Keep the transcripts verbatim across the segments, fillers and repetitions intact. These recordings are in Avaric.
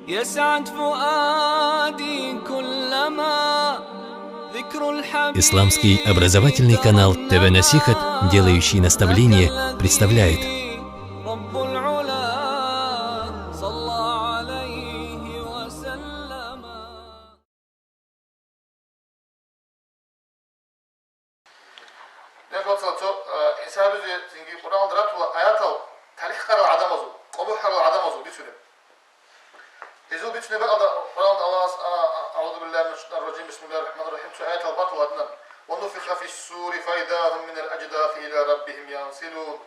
يسعد فؤادي كلما ذكر الحبيب Исламский образовательный канал Т В Насихат, делающий наставление, представляет. رب العلا صلى عليه وسلم. Нехалца цо, э, хӀисабизе цинги Къуръаналда ратула аятал талихӀ къарал гӀадамазул, къо бухӀарал гӀадамазул бицунеб. Гьезул бицунеб бакӀалда Къуръаналда Аллагьас, а, а, أعوذ بالله من الشيطان الرجيم، بسم الله الرحمن الرحيم, цо аятал батула гьадинаб: ونفخ في الصور فإذا هم من الأجداث إلى ربهم ينسلون.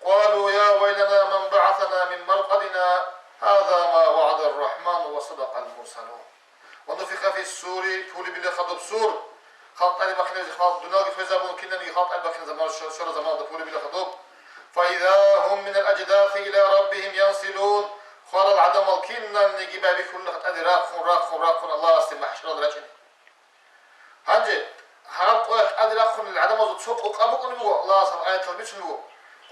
قالوا يا ويلنا من بعثنا من مرقدنا، هذا ما وعد الرحمن وصدق المرسلون. ونفخ في الصور, пулебила хадуб сур. Халкъ тӀаде бахиназе, халкъ, дуниялги хвезабун, кинабниги халкъ тӀаде бахиназе заман, щвараб заманалда пулебила хадуб. فإذا هم من الأجداث إلى ربهم ينسلون. Хварал гӀадамал кинабниги байбихьулаха тӀаде рахъун, рахъун, рахъун Аллагьасде махӀшаралда рачӀине. Гьанже гьаб къоялъ тӀаде рахъунел гӀадамазул цо къокъа букӀунеб буго, Аллагьас гьаб аятал бицун буго.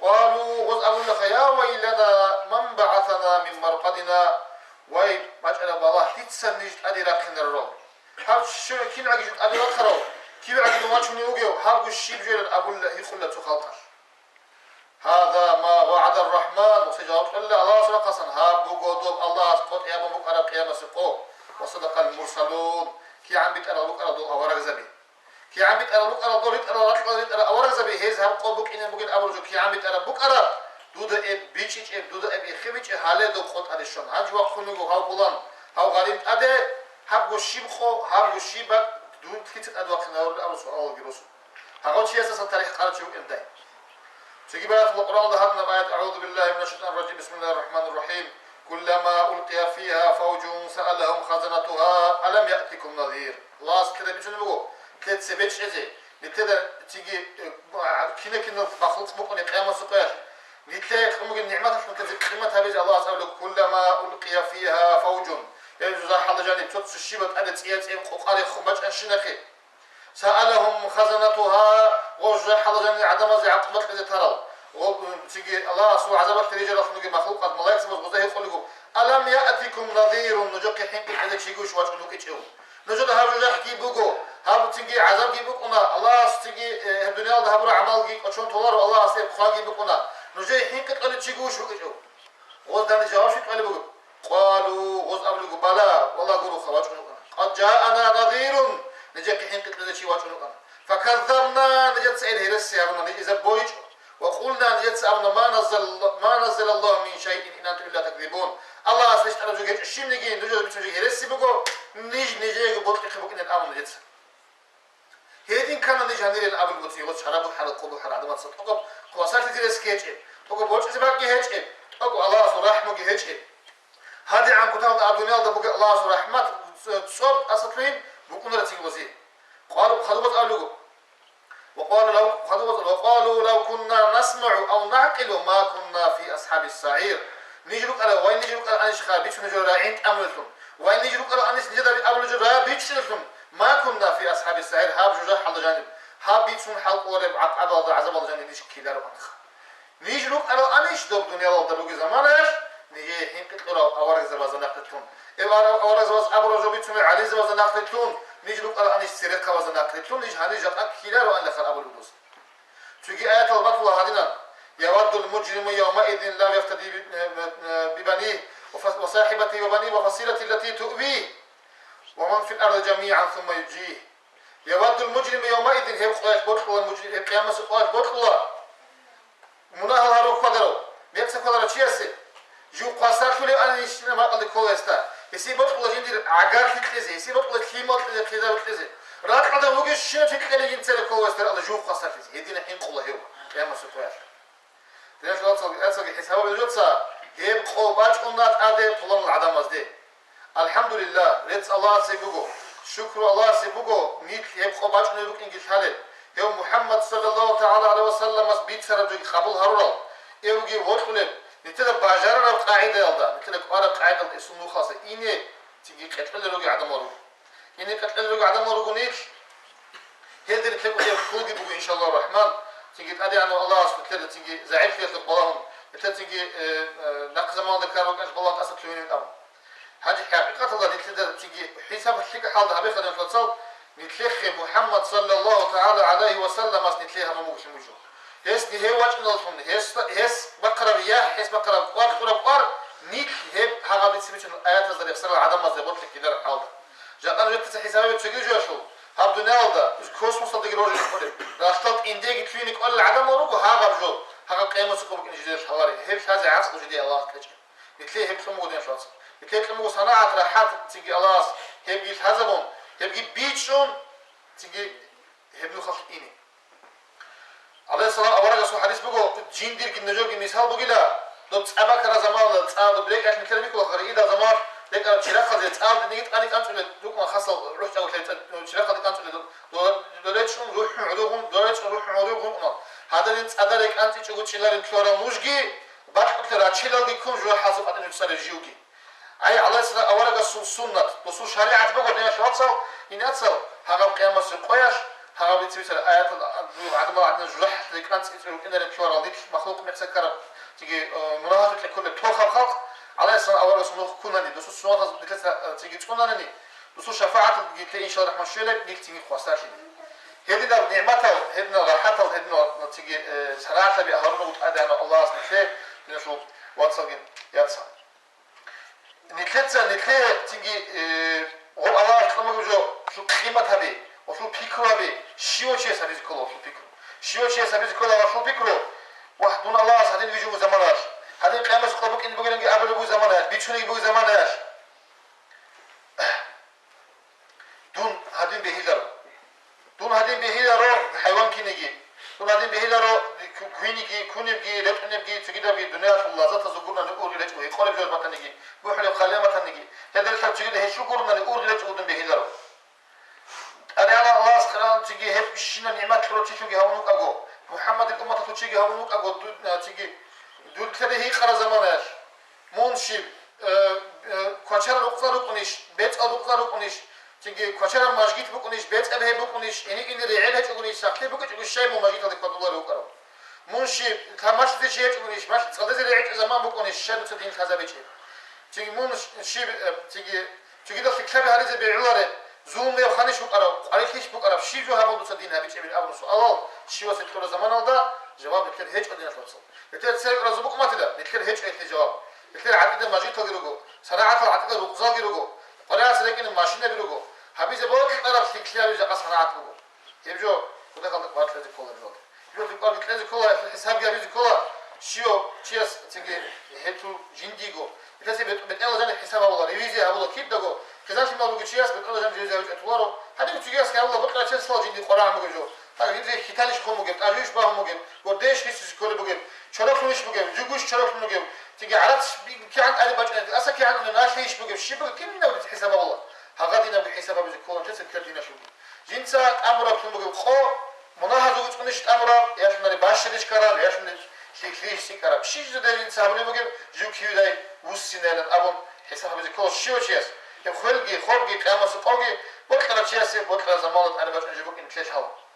قالوا, гъоз абулаха: يا ويلنا من بعثنا من مرقدنا. Вай, бачӀараб балагь, дица ниж тӀаде рахъинарурал. Гьаб щиве кингӀаги жо тӀаде рахъарав, кивегӀаги дун вачунев вугев, гьабго щиб жойилан абула, гьикъула цо халкъалъ. هذا ما وعد الرحمن, гъосе жаваб кьола Аллагьас рахъасан, гьаб буго доб Аллагьас къотӀи гьабун букӀараб къиямасе къо. وصدق المرسلون, кигӀан битӀарал букӀарал дол аварагзаби. КигӀан битӀарал букӀарал дол ритӀарал, ракьалда ритӀарал аварагзаби, гьез гьаб къо букӀине бугин абураб жо кигӀан битӀараб букӀараб, дуда эб бичӀчӀичӀеб, дуда эб эхебичӀеб, гьале доб къо тӀаде щван. Гьанже вахъун вуго гьав пулан, гьав гъарин тӀаде, гьабго щиб къо, гьабго щиб бакӀ дун дица тӀаде вахъинарурел абураб суалалги росун. Гьагъав чиясдасан тарихӀ къарачи вукӀиндай. Цоги баягъ Къуръаналда гьадинаб аят: أعوذ بالله من الشيطان الرجيم، بسم الله الرحمن الرحيم. كلما ألقي فيها فوج سألهم خزنتها ألم يأتكم نذير. Аллагьас кида бицунеб буго, кида цебе чӀезе, нилъеда цинги, э, кина-кинал махлукъ букӀуни къиямасул къоялъ. Нилъее кьун бугеб нигӀматалъ нилъеца къимат гьабизе Аллагьас абулеб: كلما ألقي فيها فوج. Гьеб жужахӀалда жаниб цо-цо щибаб тӀаде цӀия-цӀияб къокъа рехун бачӀанщинахъе. سألهم خزنتها, гъо жужахӀалда жанир гӀадамазе гӀакъуба кьезе тарал. Гъо, цинги Аллагьасул гӀазабалъе рижаралъун ругел махлукъат, малаикзабаз гъозда гьикъулего: ألم يأتكم نذير, нужехъе хӀинкъи кьезе чигойищ вачӀун вукӀичӀев? Нужеда гьаб жужахӀги буго, гьаб цинги гӀазабги букӀуна, Аллагьас цинги, э, гьеб дуниялда гьабураб гӀамалги кӀочон толаро, Аллагьас гьеб хъваги букӀуна. Нужее хӀинкъи кьолев чигойищ вукӀичӀев? Гъозда гьаниб жаваб щиб кьолеб бугеб? قالوا, гъоз абулего: بلى, валлагь, гуроха, вачӀун вукӀана. قد جاءنا نذير, нижехъе хӀинкъи кьезе чи вачӀун вукӀана. فكذبنا, нижеца гьел гьереси гьабуна, ниж изаб бойчӀо. وقلنا, нижеца абуна: ما نزل, ما نزل الله من شيء إن أنتم إلا تكذبون. Аллагьас рещтӀараб жо гьечӀо щибниги, нужеда бицун жо гьереси буго, ниж нижеего бокьухъе букӀинилан абуна нижеца. Гьедин ккана ниж гьанирин абулеб буцин, гъоз чара бухӀарал, къо бухӀарал гӀадамаца тӀокӀаб хъвасарлъизе рес гьечӀеб, тӀокӀаб бочӀизе бакӀги гьечӀеб, тӀокӀаб Аллагьасул рахӀмуги гьечӀеб. ГьадигӀан кутакалда а дуниялда бугеб Аллагьасул рахӀмат цо-, цо тӀаса лъугьин букӀунарецин гъозе. Къалу-, хадубаз абулего, وقالوا لو, хадубаз, وقالوا لو كنا نسمع أو نعقل ما كنا في أصحاب السعير. Ниж рукӀарал, вай, ниж рукӀарал анищха бицунеб жо рагӀи тӀамулелъул, вай, ниж рукӀарал анищ нижеда абулеб жо рагӀи бичӀчӀулелъул, ما كنا في أصحاب السعير, гьаб жужахӀалда жаниб, гьаб бицун хӀалкӀолареб гӀакъабалда, гӀазабалда жаниб ниж ккелароанха. Ниж рукӀарал анищ доб дуниялалда ругел заманаялъ нижее хӀинкъи кьурал аварагзабазда нахърилълъун, эб аварагзабаз абурал жо бицунел гӀалимзабазда нахърилълъун, ниж рукӀарал анищ церехъабазда нахърилълъун, ниж гьанир жакъа ккелароанилаха абулеб буго. Цоги аятал батула гьадинан: يود المجرم يومئذ لو يفتدي ب-، ب-، ببنيه وف-، وصاحبته وبنيه وفصيلته التي تؤويه ومن في الأرض جميعا ثم ينجيه. يود المجرم يومئذ, гьеб къоялъ бокьула мужри-, гьеб къиямасеб къоялъ бокьула мунагьал гьарун хьвадарав, мекъса хьвадарав чиясе, жив хъвасарлъулев ани щинаб макъалде ккола гьесда. Гьесие бокьула жиндир гӀагарлъи кьезе, гьесие бокьула лъимал кьезе, хъизару кьезе. Ракьалда вугев щинав чи кьела жинцаре ккола гьесда, Аллагь, жив хъвасарлъизе. Гьединаб хӀинкъула гьев къиямасеб къоялъ. Диналъул вацал, гьеб къо бачӀуна тӀаде пуланал гӀадамазде. АлхӀамдулиллагь, рецц Аллагьасе буго, шукру Аллагьасе буго, нилъ гьеб къо бачӀунеб букӀинги лъалеб, гьев МухӀаммад саллаллагьу тагӀала гӀалайгьи ва салламас бицараб жоги къабул гьарурал, эвги вокьулеб, нилъеда бажарараб къагӀидаялда, нилъеда кӀвараб къагӀидаялда эсул нухалъа ине цинги къеркьелел ругел гӀадамал руго. Ине къеркьелел ругел гӀадамал руго нилъ. Гьелде нилъер кӀудияб хьулги буго, иншаллагьу рахӀман. Цинги ТӀадегӀанав Аллагьас нилъеда цинги загӀиплъиялъухъ балагьун, нилъер цинги, э, э, нахъ заманалда ккараб балагьун тӀаса лъугьинин абун. ХӀакъикъаталда нилъеда цинги хӀисаб лъикӀа хӀалда гьабихъанилан вацал, нилъехъе МухӀаммад саллаллагьу тагӀала гӀалайгьи ва салламас нилъее гьабун буго лъимужо. Гьес нилъее вачӀиналлъун, гьес, гьес бахъараб яхӀ, гьес бахъараб кӀвар, кьураб кӀвар, нилъ гьеб гьагъаб бицин-бицунел аятазда рехсарал гӀадамазда гъоркье ккелараб хӀалда. Жакъа нужеца хӀисабе цогидаб жоялъул, гьаб дуниялалда, космосалдаги роржине кӀолеб, ралъдал тӀиндеги лъугьине кӀолел гӀадамал руго гьагъаб жо, гьагъаб къиямасеб къо букӀине жидеялъ гьаларе, гьеб лъазе гӀакълу жидее Аллагьас кьечӀеб. Нилъее гьеб кьун буго, диналъул вацал. Нилъее кьун буго санагӀат, рахӀат, цинги Аллагьас гьебги лъазабун, гьебги бичӀчӀун, цинги гьеб нухалъ ине. ГӀалайгьиссалам аварагасул хӀадис буго, жиндирги нужерги мисал бугила, доб цӀа бакараб заманалда цӀа доб рекӀалъ нилъер бикьулаха, идал заманалъ рекӀараб чирахъалде цӀа диниги тӀаде кӀанцӀулел рукӀун хасал рухӀ чӀаголъи цӀа-, чирахъалде кӀанцӀулел дора-, дора речӀун рухӀун гӀодовгъун, дора речӀун рухӀун гӀодовгъун уна. Гьадинан цӀадаре кӀанцӀичӀого чӀиларин лъугьарал нужги, бакьулъа рачелалги ккун жура хӀасаб къватӀине цӀалев живги. Ай, гӀалайгьиссалам аварагасул суннат, досул шаригӀат буго, диналъул вацал, инацал, гьагъаб къиямасеб къоялъ, гьагъаб бицин-бицарал аятал, гӀадамал гӀадинал жужахӀалъе кӀанцӀицӀе рукӀинарин лъугьарал нилъ махлукъ мехса ккараб, цинги, э, мунагьалъукье кколеб тохаб халкъ, гӀалайгьиссалам аварагасул нух ккунани, досул суннатаз нилъеца, э, цинги цӀунанани, досул шафагӀаталги нилъее иншалла рахман щвелеб, нилъ цинги хвасарлъи. Гьединаб нигӀматал, гьединал рахӀатал, гьединал цинги, э, санагӀатлъаби гьаруна тӀадегӀанав Аллагьас нилъее, диналъул вацалги яцал. Нилъеца, нилъее цинги, э, гъоб Аллагьас кьун буго жо, гъолъул къимат гьаби, гъолъул пикру гьаби, щивав чияс гьабизе ккола гъолъул пикру. Щивав чияс гьабизе ккола гъолъул пикру, вагь, дун Аллагьас гьадин вижун буго заманаялъ, гьадин къиямасеб къо букӀине бугиланги абулеб буго заманаялъ, бицунеб буго заманаялъ. Дун гьадин бегьиларо. Дун гьадин бегьиларо хӀайван кинеги. Дун гьадин бегьиларо квиниги, кунебги, ретӀунебги, цогидабги дуниялалъул лаззатазул гурони урги речӀого, гьекъолеб жо батаниги, бухӀулеб хъалеб батаниги. Гьелдалъун цогидал гьелъул гурони урги речӀого дун бегьиларо. ТӀадегӀанав Аллагьас Къуръан цинги гьеб щинаб нигӀмат кьурав чилъунги гьавун вукӀаго, МухӀаммадил умматалъул чиги гьавун вукӀаго, ду-, цинги дур лъеде гьикъараб заманаялъ. Мун щиб, э, э, квачараб рукъзал рукӀунищ, бецӀал рукъзал рукӀунищ, цинги квачараб мажгит букӀунищ, бецӀаб гьеб букӀунищ, ине-ине регӀел гьечӀогунищ, сахлъи букӀичӀого щай мун мажгиталде квадуларе вукӀарав? Мун щиб, тамашизе чи гьечӀогунищ, малъ цӀализе регӀичӀеб заман букӀунищ, щай дуца дин лъазабичӀеб? Цинги мун щ-, щиб, э, цинги цогидал лъикӀлъаби гьаризе бегӀулареб, зулмуяб ханищ букӀараб, къварилъищ букӀараб, щиб жо гьабун дуца дин гьабичӀебин абун суалал, щивас гьикъулеб заманалда жаваб нилъер гьечӀо, диналъул вацал. Нилъер церекъ разубукъ матила, нилъер гьечӀо гьелъие жаваб. Нилъер гӀатӀида мажгиталги руго, санагӀатал гӀатӀида рукъзалги руго, къваригӀасе рекӀине машинаби руго. Гьабизе бокьараб лъикӀлъи гьабизе жакъа санагӀат буго. Гьеб жо кутакалда къварилъазе ккола гьеб жо. Гьеб жо къварилъазе ккола, хӀисабги гьабизе ккола, щив чияс цинги гьелъул жиндиего. Гьелъасе бетӀ-, бетӀералда жаниб хӀисаб гьабула, ревизия гьабула кидаго. Хъизан-лъимал бугев чияс бетӀералда жаниб ревизия гьабичӀеб туларо. Гьадинго цогиясги гьабула бокьарав чияс лъала жиндир къваригӀун бугеб жо. Гьанже гьиталищ хун бугеб, тӀажуйищ багьун бугеб, гордейищ гьесизе кколеб бугеб, чорохлъунищ бугеб, жугуйищ чорохлъун бугеб, цинги гӀарац кигӀан тӀаде бачӀунеб, аса кигӀан уна, налъейищ бугеб, щиб бугеб, кинабго хӀисаб гьабула. Гьагъа динабго хӀисаб гьабизе ккола нилъеца нилъер диналъулги. Жинца тӀамураб лъун бугеб къо, мунагьазул вуцӀунищ тӀамураб, ялъунаре бащадищ ккараб, ялъунаре лъикӀлъийищ цӀикӀкӀараб, щиб жо дир жинца гьабулеб бугеб, жив кивидайин вуссинайилан абун хӀисаб гьабизе ккола щивав чияс. Гьеб хвелги, хобги, къиямасеб къоги, бокьарав чиясе бокьараб заманалда тӀаде бачӀунеб жо букӀин нилъелъ гьал.